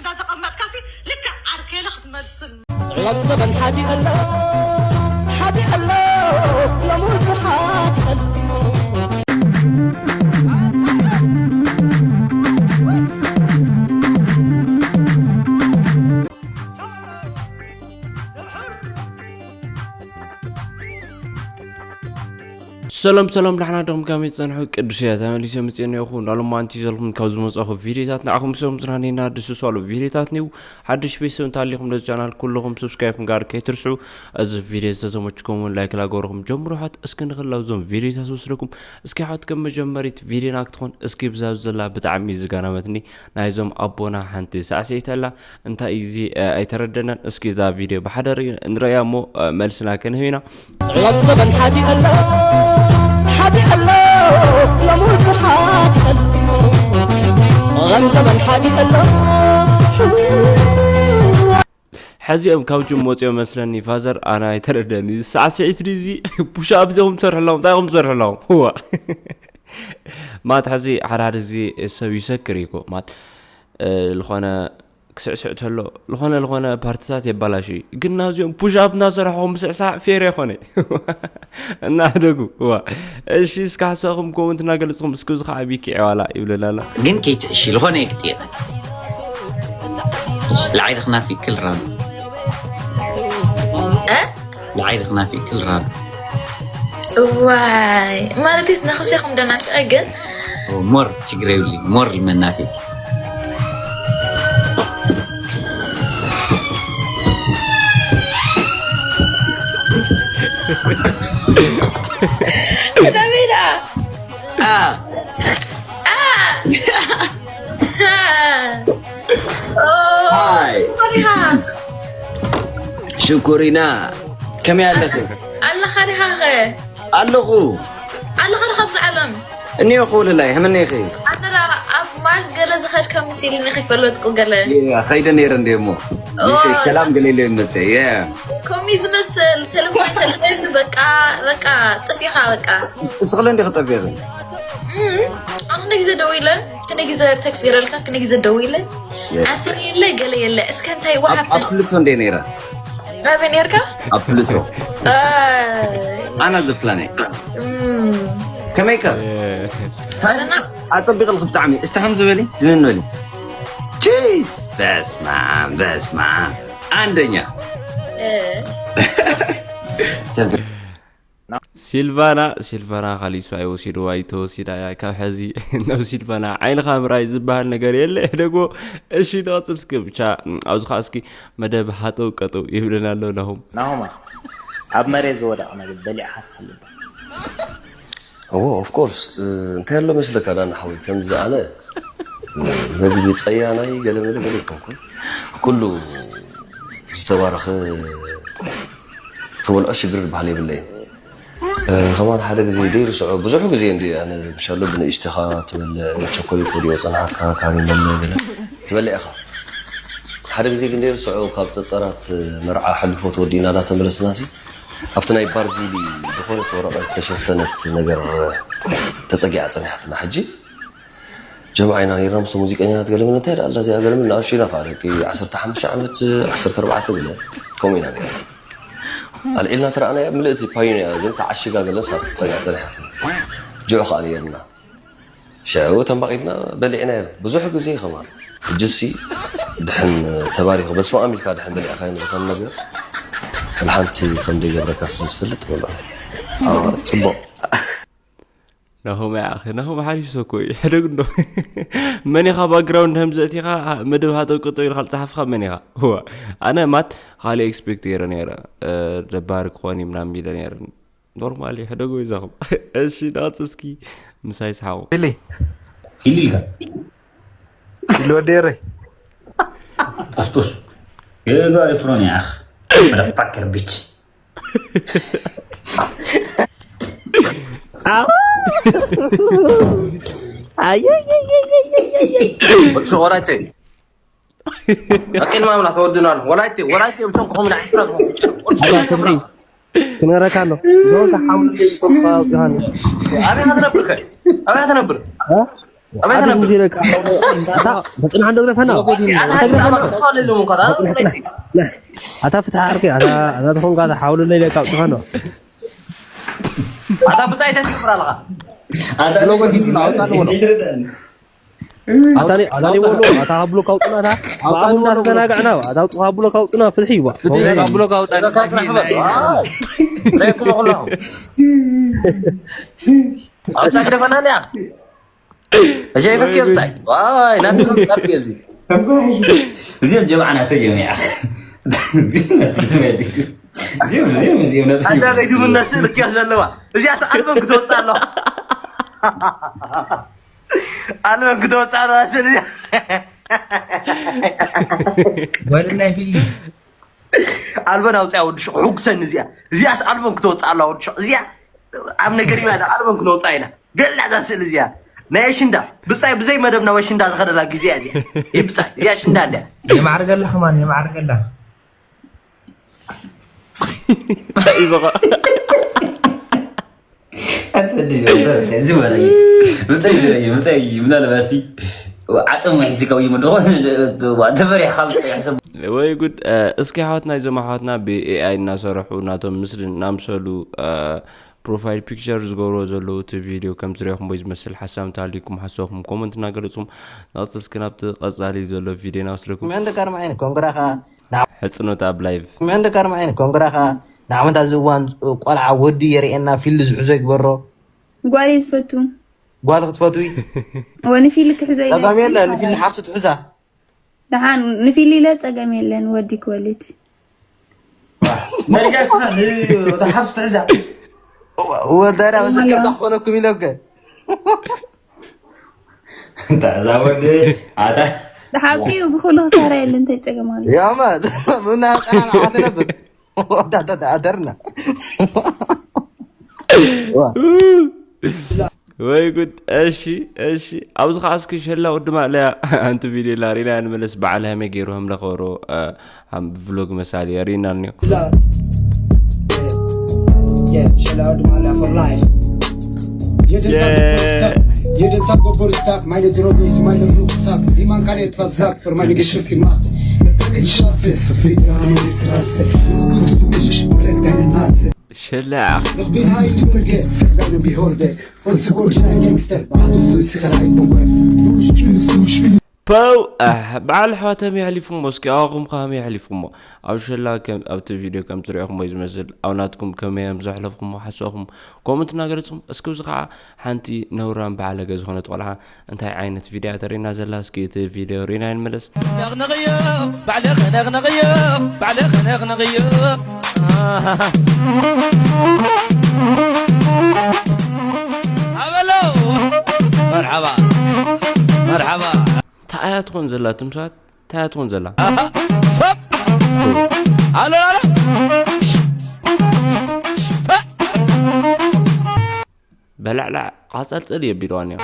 እንዳተቐመጥካሲ ልክዕ ዓርከለ ክትመልስን። ጥበብ ዘበን ሓዲኡ ኣሎ ሓዲኡ ኣሎ ሎሚ ብዙሓት ይፈልጥዎ። ሰላም ሰላም፣ ንሕና ዶም ጋሚ ጸንሑ ቅዱስ እያ ተመሊሰ ምጽእ ነኹ። ናሎም ማንቲ ዘልኩም ካብ ዝመጻኹ ቪዲዮታት ንዓኹም ሰም ዝናኔና ድስሱ ኣሉ ቪዲዮታት ኒው ሓድሽ ቤተሰብ እንታሊኹም ነዚ ቻናል ኩልኹም ሰብስክራይብ ጋር ከይትርስዑ። እዚ ቪዲዮ ዝተተመችኩም ላይክ ላገርኹም ጀምሩ። ሓት እስኪ ንኽላው ዞም ቪዲዮታት ወስደኩም እስኪ ሓት ከም መጀመሪት ቪዲዮና ክትኾን እስኪ ብዛብ ዘላ ብጣዕሚ ዝጋናመትኒ ናይዞም ኣቦና ሓንቲ ሳዕስዒት ኣላ። እንታይ እዩ እዚ ኣይተረደናን። እስኪ እዛ ቪድዮ ብሓደ ንረያ እሞ መልስና ክንህብ ኢና። ጥበብ ዘበን ሓዲኡ ኣሎ ሓዲኡ ኣሎ ሎሚ ብዙሓት ይፈልጥዎ። ጥበብ ዘበን ሓዲኡ ኣሎ ሕዚኦም ካብ ጅም ወፂኦም መስለኒ ፋዘር ኣነ ኣይተረደኒ። ሳዕስዒት ድዚ ፑሻፕ ዲኹም ትሰርሑ ኣለኹም እንታይ ኹም ትሰርሑ ኣለኹም? እዋ ማት ሕዚ ሓደ ሓደ ግዜ ሰብ ይሰክር እዩ እኮ ማት ዝኾነ ክስዕስዕ ተሎ ዝኾነ ዝኾነ ፓርትታት የባላሽ እዩ። ግን ናዚኦም ፑሽ ኣፕ እናሰራሕኹም ምስዕሳዕ ፌር ኣይኮነ። እናሕደጉ እዋ እሺ እስካ ሓሳኹም ኮመንት እናገለፅኹም እስኪ እዚ ከዓ ቢኪ ዕዋላ ይብለና ኣሎ። ግን ከይትዕሺ ዝኾነ የግጥየን ልዓይልኽ ናፊ ክል ራብ እ? ልዓይልኽ ናፊ ክል ራብ እዋይ ማለትስ ንኽሴኹም ደናሽ ግን ሞር ችግር የብሊ ሞር ልመናፊ ደሜዳ ሃይ ሽኩሪና ከመይ ኣለኺ? ኣለኻ ዲኻ ኸ? ኣለኹ። ኣለኻ ዲኻ ኣብዚ ዓለም? እኒኦ ክውልላይ ከመነይ ኢኺ? ኣነ ደኣ ኣብ ማርስ ገለ ዝኸድካ መሲሉኒ ከይፈለጥኩ ገለ። ኸይደ ነይረ እንደ እሞ ሰላም ገለ ኢለ መፀ። ከምኡ ዝመስል ቴሌፎን ተልዕል በቃ በቃ ጥፊኻ በቃ። እስኽለ እንዲ ክጠፊኺ? ኣነ ግዜ ደው ኢለ ክንደ ግዜ ቴክስት ገይረልካ ክንደ ግዜ ደው ኢለ ኣስር የለ ገለ የለ እስከ እንታይ ወሓብ ኣብ ፕሉቶ እንደ ነይረ ኣበይ ነርካ ኣብ ፕሉቶ ኣና ዘ ፕላኔት ከመይ ከ ኣፀቢቕልክ ብጣዕሚ እስቲ ከም ዝበሊ ድንን በሊ ቺስ በስማም በስማም አንደኛ ሲልቫና ሲልቫና ካሊእ ሰብኣይ ወሲድዋ እዩ ተወሲዳ እያ ካብ ሕዚ ናብ ሲልቫና ዓይንኻ ምርኣይ ዝበሃል ነገር የለ ሕደጎ እሺ ንቐፅል እስኪ ብቻ ኣብዚ ከዓ እስኪ መደብ ሃጠው ቀጠው ይብለና ኣሎ ናሆም ናሆማ ኣብ መሬት ዝወደቕ መግቢ በሊዕኻ ትፈልጥ ዶ እዎ ኦፍኮርስ እንታይ ኣሎ መስለካ ዳና ሓወይ ከምዚ ኣነ መግቢ ጸያናይ ገለመለ ገለ ይኮንኩን ኩሉ ዝተባረኸ ክበልዖ ሽግር ዝበሃል የብለይን። ከማን ሓደ ግዜ ደይርስዖ ብዙሕ ግዜ እንዲ ኣነ ብሻሎ ብንእሽተኻ ትበልዕ ቸኮሌት ወዲኦ ጸንሓካ ካሪመለ ገለ ትበልዕ ኢኻ። ሓደ ግዜ ግን ደይርስዖ ካብ ጸጸራት መርዓ ሕልፎ ተወዲእና ዳተመለስናሲ ኣብቲ ናይ ባርዚሊ ዝኾነት ወረቐት ዝተሸፈነት ነገር ተጸጊዓ ጸኒሓትና። ሕጂ ጀምዓ ኢና ነይርና ምስቶም ሙዚቀኛታት ገለምን እንታይ ደኣ ኣላ እዚኣ ገለምን ንኣሽቱ ኢና ከዓ ደቂ ዓሰርተ ሓሙሽተ ዓመት ዓሰርተ ኣርባዕተ ገለ ከምኡ ኢና ነይርና። ኣልዒልና ተረኣናያ ምልእቲ ፓዩን እያ ግን ተዓሺጋ ገለ ሳብ ትጸጋ ጸኒሓት ጅዑ ከዓ ነይርና። ሽዑ ተንባቒልና በሊዕናዮ ብዙሕ ግዜ ከማን ሕጅሲ ድሕን ተባሪኹ በስመኣም ኢልካ ድሕን በሊዕካዮ ንዝኾነ ነገር ወላ ሓንቲ ከም ደይገብረካ ስለ ዝፈልጥ በሎ ጽቡቕ ናሆም ያኺ ናሆም ሓሪፍ ሰብ እኮ እዩ ሕደግ እንዶ መን ኢኻ ባክግራውንድ ከም ዘእቲኻ መደብ ሃጠው ቅጠው ኢልካ ዝፀሓፍካ መን ኢኻ እዋ ኣነ ማት ካልእ ኤክስፔክት ገይረ ነይረ ደባሪ ክኾን እዩ ምናምን ኢለ ነይረ ኖርማል እዩ ሕደጎ ይዛኹም እሺ ናፅ እስኪ ምሳይ ሰሓቑ ቢሊ ቢሊ ኢልካ ቢሊ ወዲ ኤረይ ጡስጡስ ገጋ ኤፍሮን ያኽ መደፋክር ቢች ወዲ ሸቆራይተይ ኣቂልማምና ተወድናሉ ወላይተይ ወላይተይ ብሰንኩኹም ንዓስራ ክነግረካ ኣሎ ዶንካ ሓሙሽተ ዮሃንስ ኣበይ ትነብር ኣበይ ትነብር ኣበይ ዓዲ ትነብር? ሙዜ ለካ። ኣታ ተጽንሓ እንዶ ግደፈና። ኣታ ግደፈና። ኣታ ግደፈና። ኣታ ፍትሓ ዓርከይ፣ ኣታ፣ ኣታ ተኾንካ፣ ኣታ ሓውለለይ ለካ ኣውጥፋ እንዶ። ኣታ ብጻይ እንታይ ትገብር ኣለኻ? ኣታ ሎጎ ፊልም ኣውጣ ንበሎ። ኣታ ኒ-፣ ኣታ ኒ በሎ፣ ኣታ ካብ ብሎክ ኣውጥና፣ ኣታ። ኣውጣ ንበሎ። ተዘናጋዕና፣ ኣታ ካብ ብሎክ ኣውጥና፣ ፍትሒ ይዋ። ፍትሒ ካብ ብሎክ ኣውጣ። ረኩም ኩላኹም። ኣውጣ ግደፈና ንያ። እሺ፣ ይፈኪ ብጻይ። ዋይ፣ ናትኩም ጸርፊ እዚ። እዚኦም ጀማዓ ናተይ እዮም፣ ያ። እዚኦም ናተይ እዮም፣ ያ። እዚኦም፣ እዚኦም፣ እዚኦም ናተይ እዮም። ኣዳለይ ድምነት ስእልክ እያ ዘለዋ። እዚኣስ ኣልበም ክትወጽእ ኣለዋ። ኣልበም ክትወጽእ ኣለዋ ስል እዚኣ። ጓል ናይ ፊልም። ኣልበን ኣውጽያ ወዲ ሹቕ፣ ሕጉሰኒ እዚኣ። እዚኣስ ኣልበም ክትወጽእ ኣለዋ ወዲ ሹቕ። እዚኣ ኣብ ነገር ኢና፣ ኣልበም ክነውጽኣ ኢና። ገላ እዛ ስእሊ እዚኣ ናይ ኣሽንዳ፣ ብጻይ ብዘይ መደብ ናብ ኣሽንዳ ዝኸደላ ግዜ እያ እዚኣ። ይብጻይ፣ እዚኣ ኣሽንዳ እንድያ። የማዕርገላ ከማን፣ የማዕርገላ። እንታይ እዩ ዝኸ-? ኣንተ እንዲህ ነው፣ እዚ በላይ። ብጻይ ዝረዩ፣ ብጻይ ምናልባት እስቲ ዓጽም ወይ ሒዝካ ወይ ምድኾ፣ ተፈሪሕካ ብጻይ ሕሰብ። ወይ ጉድ። እ፣ እስኪ ኣሕዋትና፣ እዞም ኣሕዋትና ብ ኤ ኣይ እናሰርሑ ናቶም ምስሊ እናምሰሉ፣ እ፣ ፕሮፋይል ፒክቸር ዝገብርዎ ዘለዉ እቲ ቪድዮ ከም ዝረኹምዎ ዝመስል ሓሳብ እንተሃልዩኩም ሓሳብኩም ኮመንት እናገለጽኩም ናቕጽል እስኪ ናብቲ ቀጻሊ ዘሎ ቪድዮና ወስደኩም። ምዕንዲ ከርማዒን ኮንግራኻ ሕጽኖት ኣብ ላይቭ። ምዕንዲ ከርማዒን ኮንግራኻ ንዓመት ኣብዚ እዋን ቆልዓ ወዲ የርእየና ፊልድ ዝሕዞ ይግበሮ። ጓል እየ ዝፈቱ። ጓል ክትፈትዊ? እወ ንፊልድ ክሕዞ ኢለ ጸገም የለ፣ ንፊልድ ሓፍቲ ትሕዛ። ደሓን ንፊሊ ኢለ ጸገም የለን ወዲ ክወልድ። መሪጋ ስኻ ንእታ ሓፍቲ ትሕዛ። ወዳዳ መዘከርታ ክኾነኩም ኢለከ። እንታ እዛ ወዲ ኣታ ብሓቂ ብኩሉ ክሳራ የለ እንታይ ጸገም ኣሎ? ያማ ምና ጸና ዓተ ነበር። ወዳዳ ኣደርና። ዋ። ወይ ጉድ። እሺ፣ እሺ። ኣብዚ ኸዓ እስኪ ሸላ ወዲ ማእለያ ኣንቲ ቪድዮ ላሪና ንመለስ በዓል ሃመይ ገይሩ ሃምለ ከበሮ፣ እ፣ ሃም ቭሎግ መሳሊ የርእየና እኒኦ። لا. Yeah, ሸላ ወዲ ማእለያ for life. የደንታ Yeah. ጎቦር ስታክ፣ የደንታ ጎቦር ስታክ፣ ማይነ ድሮቢስ፣ ማይነ ሩክሳክ፣ ሊማን ካሌ ትፋዛክ፣ ፍርማይ ንግሽፍቲ ማክ። ሻፌ ስፍሪዳ ሚኒስትራሰ፣ ኩስቱ ምሽሽ ወረዳይናት። ሸላ። ሎኽቢን ሃይ ቱርጌ፣ ፍርዳይነ ቢሆርደ፣ ፎልስ ጎርጅና ጋንግስተር፣ በዓል ሱ ስኸራይ ቱንጎ። ዱሽ ዱሽ ዱሽ ዱሽ። ፐው፣ ኣህ፣ በዓል ኣሕዋት ከመይ ኣሕሊፉሞ? እስኪ ኣባኹም ከ ከመይ ኣሕሊፉሞ? ኣብ ሸላ ከም፣ ኣብቲ ቪድዮ ከም ትሪኦኹሞ እዩ ዝመስል። ኣብ ናትኩም ከመይ እዮም ዘሕለፍኩሞ ሓሳብኩም ኮመንት እናገለጽኩም፣ እስኪ ኣብዚ ኸዓ ሓንቲ ነውራም በዓለገ ዝኾነት ቆልዓ እንታይ ዓይነት ቪድዮ እያ ተርእየና ዘላ? እስኪ እቲ ቪድዮ ርኢና ንመለስ። ነቕነቕዮ፣ ባዕልኺ ነቕነቕዮ፣ ባዕልኺ ነቕነቕዮ። ኣሃ። ኣበሎ። መርሓባ። መርሓባ። እንታይ እያ ትኾን ዘላ? ትምሳት እንታይ እያ ትኾን ዘላ? ኣሃ። ሰብ። ኣሎ፣ ኣሎ። በላዕላዕ ቃጸልጽል የቢልዋ እኒኦ።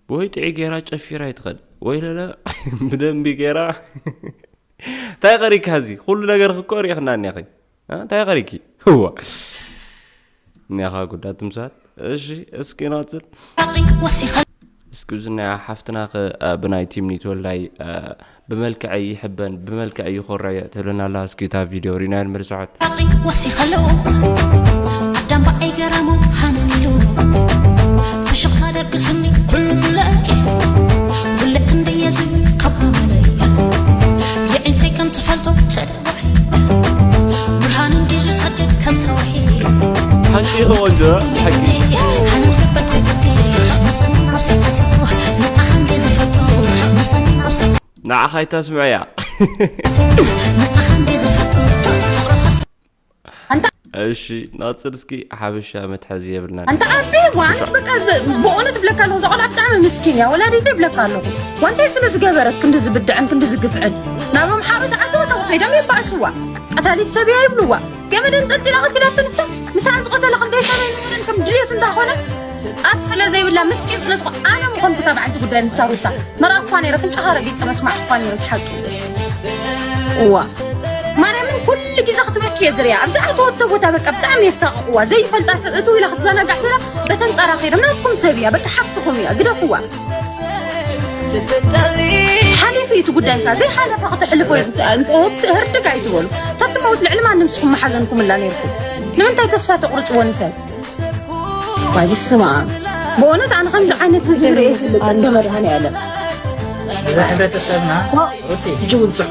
ወይ ጥዒ ገይራ ጨፊራ ይትኸድ። ወይ ለለ ብደንቢ ገይራ። እንታይ ቀሪካ እዚ? ኩሉ ነገር ክኮ ሪእኽና እኒኣኺ። እ? እንታይ ቀሪኪ? ህዋ። እኒኣኻ ጉዳት ትምሳል። እሺ፣ እስኪ ናጽል። እስኪ እዚ ናይ ሓፍትና ከ፣ እ፣ ብናይ ቲምኒ ተወልዳይ፣ እ፣ ብመልክዐይ ይሕበን፣ ብመልክዐይ ይኾርዕ እየ ትብለና ኣላ። እስኪ እታ ቪድዮ ሪናያ ንመልስዖት። ሓቂ ወሲኸሎ ኣዳም በኣይ ገራሙ ሃነን ኢሉ ፍሽኽታ ደቅስኒ ኩሉ ለቂ ጉልዕ ክንደየ ዝብል ካብ ኣመለይ የዒንተይ ከም ትፈልጦ ተደዋሒ ብርሃን እንዲ ዝሰድድ ከም ሰዋሒ ሓቂ ቆንጆ፣ ሓቂ። ሃነን ዘበልኩ ግዲ መሰኒ ናብ ሰዓቱ ንዓኻ እንዲ ዝፈቱ መሰኒ ናብ ሰዓቱ ንዓኻ ኣይታስምዕያ። ንዓኻ እንዲ ዝፈቱ ፍቕርኸስ ኣንታ እሺ፣ ናጽል እስኪ ሓበሻ መትሓዚ የብልናን። ኣንታ ኣቢ ዋንስ በቃ ዝ-፣ ብእውነት እብለካ ኣለኹ፣ እዛ ቆልዓ ብጣዕሚ ምስኪን እያ። ወላዲተይ እብለካ ኣለኹ። ዋንታይ ስለ ዝገበረት ክንዲ ዝብድዕን ክንዲ ዝግፍዕን። ናብ ኣምሓሩ ተኣተወ፣ ተው ከይዶም የባእስዋ። ቀታሊት ሰብ እያ ይብልዋ። ገመድ ኣንጠልጢላ ቀቲላቶ ንሳ። ምሳኣ ዝቐተለ ክንደይ ሰብ ኣይነበረን፣ ከም ድልየቱ እንዳኾነ። ኣፍ ስለ ዘይብላ፣ ምስኪን ስለ ዝኾነ፣ ኣነ ምኾንኩ እታ በዓልቲ ጉዳይ ንሳ ሩታ። መርኣኩ እኳ ነይረ፣ ኣፍንጫኻ ረጊጸ መስማዕኩ እኳ ነይረ፣ እቲ ሓቂ። እዋ። ማርያምን ኩሉ ግዜ ክትበኪ እየ ዝሪኣ። ኣብዚ ኣተወቶ ቦታ በቃ ብጣዕሚ የሳቕቕዋ። ዘይፈልጣ ሰብ እትው ኢላ ክትዘናጋዕ ከላ በተን ጻራ ከይዶም ናትኩም ሰብ እያ፣ በቃ ሓፍትኹም እያ፣ ግደፍዋ። ሓሊፉ እዩ እቲ ጉዳይካ፣ ዘይሓለፈ ክተሕልፎ እዩ። ህርድግ ኣይትበሉ። ተትመውት ልዕሊ ማንም ንስኹም መሓዘንኩም እላ ነይርኩም። ንምንታይ ተስፋ ተቑርጽዎ ንሰብ? ዋይ ብስመ ኣብ። ብእውነት ኣነ ከምዚ ዓይነት ህዝቢ ርእየ ይፈልጥ እንዶ መድሃኒ ዓለም። እዛ ሕብረተሰብና ሩቲ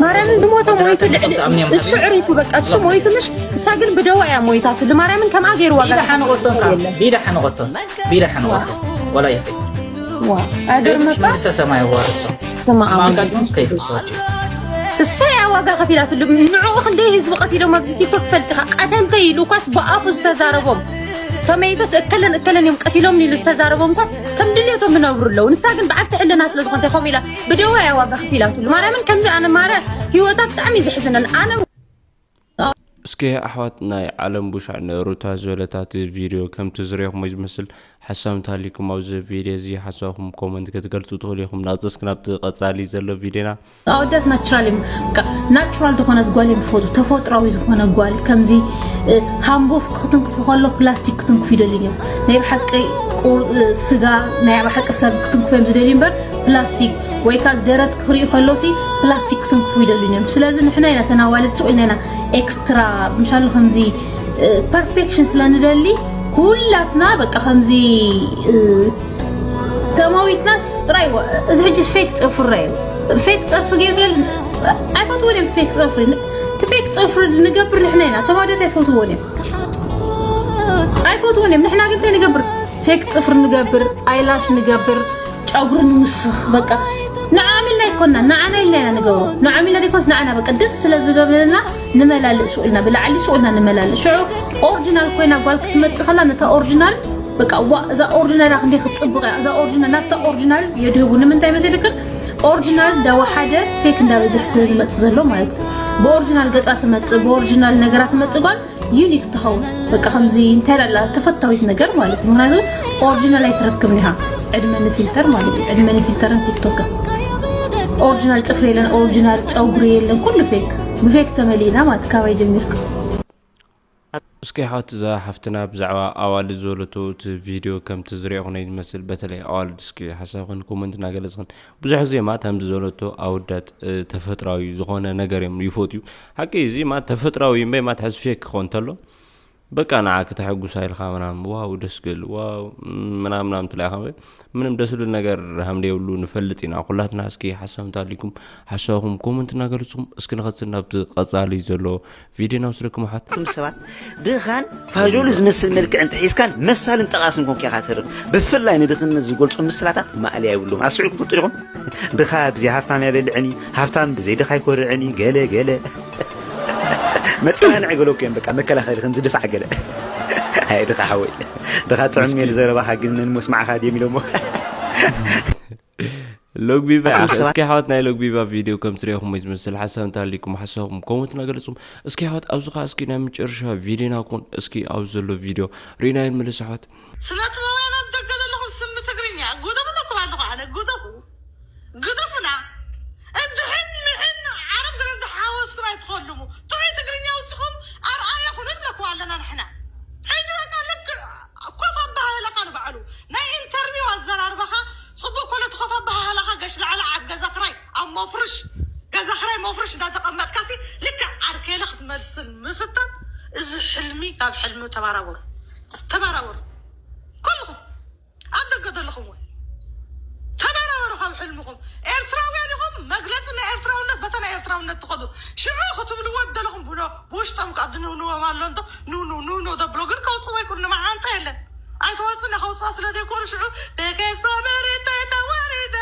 ማርያምን ዝሞተ ሞይቱ ልዕሊ እሱ ዕሪፉ በቃ እሱ ሞይቱ ምሽ እሳ ግን ብደዋ እያ ሞይታትሉ። ማርያምን ከምኣ ገይሩ ዋጋ ቢዳ ሓነቆቶ እንካ ቢዳ ሓነቆቶ ቢዳ ሓነቆቶ ወላ ይኸ ዋ ኣገርመካ መንግስተ ሰማይ ዋርሶ ስማ ማንጋድሞስ ከይትወስድ እሳ እያ ዋጋ ከፊላትሉ። ንዕኡ ክንደይ ህዝቢ ቀቲሎም ኣብዚ ቲክቶክ ትፈልጥኻ። ቀተልተይ ኢሉ እኳስ ብኣፉ ዝተዛረቦም ተመይተስ እከለን እከለን እዮም ቀቲሎም ኢሉ ዝተዛረቦም እኳስ ከም ድሌቶም ይነብሩ ኣለዉ። ንሳ ግን በዓልቲ ሕልና ስለ ዝኾነት ከምኡ ኢላ ብደዋ እያ ዋጋ ከፊላትሉ። ማርያምን ከምዚ ኣነ ማረ ህይወታ ብጣዕሚ እዩ ዘሕዝነን ኣነ እስኪ ኣሕዋት ናይ ዓለም ቡሻዕ ንሩታ ዝበለታ እቲ ቪድዮ ከምቲ ዝሪኦኹሞ ዝመስል ሓሳብ እንተሃሊኩም ኣብዚ ቪድዮ እዚ ሓሳብኩም ኮመንት ክትገልፁ ትኽእሉ ኢኹም። ናብዚ እስኪ ናብቲ ቀፃሊ ዘሎ ቪድዮና ኣወዳት ናቹራል እዮም። በቃ ናቹራል ዝኾነት ጓል እዮም ዝፈቱ። ተፈጥሯዊ ዝኾነ ጓል ከምዚ እ፣ ሃምቦፍ ክትንክፉ ከሎ ፕላስቲክ ክትንክፉ ይደልዩ እዮም። ናይ ብሓቂ ቁር- እ፣ ስጋ ናይ ብሓቂ ሰብ ክትንክፉ እዮም ዝደልዩ እምበር ፕላስቲክ ወይ ከዓ ደረት ክሪኡ ከሎ ሲ ፕላስቲክ ክትንክፉ ይደልዩ እዮም። ስለዚ ንሕና ኢና ተናዋልድ ስቕ ኢልና ኢና ኤክስትራ ምሻሉ ከምዚ እ፣ ፐርፌክሽን ስለ ንደሊ ኩላትና በቃ ከምዚ እ፣ ተማዊትናስ ራይዎ እዚ ሕጂ ፌክ ፅፍሪ እዩ። ፌክ ፀፍሪ ጌርገል ኣይፈትዎን እዮም። ፌክ ፀፍሪ እቲ ፌክ ፀፍሪ ንገብር ንሕና ኢና። ተማደት ኣይፈትዎን እዮም ኣይፈትዎን እዮም። ንሕና ግን እንታይ ንገብር? ፌክ ፅፍሪ ንገብር፣ ኣይላሽ ንገብር፣ ጨጉሪ ንውስኽ በቃ ንዓሚልና ይኮና ንዓና ኢልና ኢና ንገብሮ። ንዓሚልና ደይኮንስ ንዓና በቃ ደስ ስለ ዝገብረና ንመላልእ ሱቕ ኢልና ብላዕሊ ሱቕ ኢልና ንመላልእ። ሽዑ ኦሪጂናል ኮይና ጓል ክትመጽእ ከላ ነታ ኦሪጂናል በቃ ዋ እዛ ኦሪጂናል ክንደይ ክትጽብቕ እያ። እዛ ኦሪጂናል ናብታ ኦሪጂናል የድህቡ። ንምንታይ መሰልክን ኦሪጂናል እንዳወሓደ ፌክ እንዳበዝሕ ስለ ዝመጽእ ዘሎ ማለት እዩ። ብኦሪጂናል ገጻ ትመጽእ ብኦሪጂናል ነገራ ትመጽእ ጓል ዩኒክ ትኸውን። በቃ ከምዚ እንታይ ላላ ተፈታዊት ነገር ማለት እዩ። ምክንያቱ ኦሪጂናል ኣይትረክብን ኢኻ። ዕድመ ንፊልተር ማለት እዩ። ዕድመ ንፊልተርን ቲክቶክን ኦሪጂናል ፅፍሪ የለን፣ ኦሪጂናል ፀጉሪ የለን፣ ኩሉ ፌክ ብፌክ ተመሊእና ማለት ካባይ ጀሚርካ እስኪ ሓወት እዛ ሓፍትና ብዛዕባ ኣዋልድ ዝበለቶ እቲ ቪድዮ ከምቲ ዝሪኦ ኩነ ዝመስል በተለይ ኣዋልድ እስኪ ሓሳብክን ኮመንት እናገለፅክን ብዙሕ ግዜ ማለት ከምዚ ዝበለቶ ኣወዳት እ፣ ተፈጥራዊ ዝኾነ ነገር እዮም ይፈትዩ ሓቂ እዚ ማለት ተፈጥራዊ እምበይ ማለት ሕዚ ፌክ ክኾን እንተሎ በቃ ንዓ ክተሐጉሳ ኢልካ ምናምን ዋው ደስ ክብል ዋው ም- ምናምን ምናምን ትለያ ከም ምንም ደስ ዝብል ነገር ሃምደ የብሉ ንፈልጥ ኢና ኩላትና እስኪ ሓሳብ እንተሃሊኩም ሓሳብኩም ኮመንት እናገለፅኩም እስኪ ንኸትስል ናብቲ ቀፃሊ ዘሎ ቪድዮ ናብስለኩም ኣሕዋት ኣቱም ሰባት ድኻን ፋጆሉ ዝመስል መልክዕ እንተሒዝካን መሳልን ጠቓስን ኮንካ ኢኻ ትርፍ። ብፍላይ ንድኽነት ዝገልጹ ምስላታት ማእለያ የብሉም። ኣስዑ ክፍልጡ ዲኹም? ድኻ ኣብዚ ሃፍታም ያበልዕኒ፣ ሃፍታም ብዘይ ድኻ ይኮርዕኒ፣ ገለ ገለ መጸናንዒ ገለ እኮ እዮም በቃ መከላኸሊ ከምዚ ድፋዕ ገለ። ኣይ ድኻ ሓወይ ድኻ ጥዑም እዩ ዘረባኻ ግን ነንሞስማዕኻ ድዮም ኢሎሞ። ሎግቢባ ኣቱም ሰባት እስኪ ሓወት ናይ ሎግቢባ ቪድዮ ከም ትሪኢኹም ወይ ዝመስል ሓሳብ እንተሃሊኩም ሓሳብኩም ኮመንት እናገለፅኩም እስኪ ሓወት ኣብዚ ከዓ እስኪ ናይ መጨረሻ ቪድዮና ኮን እስኪ ኣብዚ ዘሎ ቪድዮ ርኢና ይንመለስ ኣሕዋት ስነ ጥበባውያን ኣብ ደገ ዘለኹም ስሚ ትግርኛ ግደፉ ኣለኩም ኣለኹ ኣነ ግደፉ ግደፉና እንድሕን ምሕን ዓረብ ገለ እንዳሓወስኩም ኣይትኸልሙ ጥዑይ ትግርኛ ኣውፅኹም ኣርኣያ ኩኑ ንብለኩም ኣለና ንሕና ሕጂ በቃ ልክዕ ኮፍ ኣባሃህላኻ ንባዕሉ ናይ ኢንተርቪው ኣዘራርባኻ ፅቡቅ ኮነ እቲ ኮፍ ኣባሃህላኻ ገሽ ላዕላ ኣብ ገዛ ክራይ ኣብ መፍርሽ ገዛ ክራይ መፍርሽ እንዳተቐመጥካሲ ልክዕ ዓርከለ ክትመልስን ምፍታን እዚ ሕልሚ ካብ ሕልሚ ተባራበሩ ተባራበሩ ኩልኹም ኣብ ደገ ዘለኹም እውን ተበራበሩ ካብ ሕልምኹም ኤርትራውያን ኢኹም መግለፂ ናይ ኤርትራውነት በታ ናይ ኤርትራውነት ትኸዱ ሽዑ ክትብልዎ ደለኹም ብሎ ብውሽጦም ከዓ ዝንውንዎም ኣሎ እንዶ ንውንው ንውንው ዘብሎ ግን ከውፅዎ ይኩን ንመዓንጣ የለን ኣይትወፅን ከውፅኣ ስለ ዘይኮኑ ሽዑ ብገዛ መሬተይ ተዋሪደ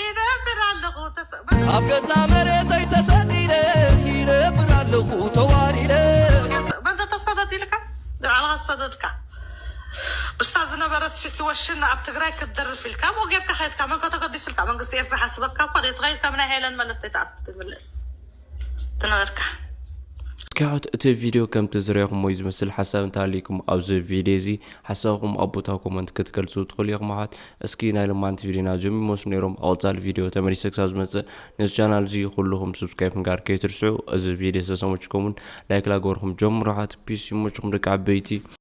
ይነብር ኣለኹ ተሰ- ኣብ ገዛ መሬተይ ተሰዲደ ይነብር ኣለኹ ተዋሪደ መን ተሰደድ ኢልካ ንባዕልኻ ዝሰደድካ ምስታ ዝነበረት ሲትወሽን ኣብ ትግራይ ክትደርፍ ኢልካ ብኡ ጌርካ ከድካ መን ከተገዲስልካ መንግስቲ ኤርትራ ሓስበካ እኳ ዘይተኸይድካ ምናይ ሄለን መለስ ዘይተኣትምለስ ትነበርካ እስኪ ኣሕዋት፣ እቲ ቪድዮ ከምቲ ዝረኣኹሞ እዩ ዝመስል። ሓሳብ እንተሃልይኩም ኣብዚ ቪድዮ እዚ ሓሳብኩም ኣብ ቦታ ኮመንት ክትገልጹ ትኽእሉ ኢኹም ኣሕዋት። እስኪ ናይ ሎማንቲ ቪድዮና ዞም ይመስሉ ነይሮም። ኣብ ቀጻሊ ቪድዮ ተመሊሰ ክሳብ ዝመጽእ ነዚ ቻናል እዚ ኩልኹም ሰብስክራይብ ምግባር ከይትርስዑ። እዚ ቪድዮ ዝተሰመችኩም እውን ላይክ ላገበርኩም ጀምሩ ኣሕዋት። ፒስ ይመችኩም ደቂ ዓበይቲ።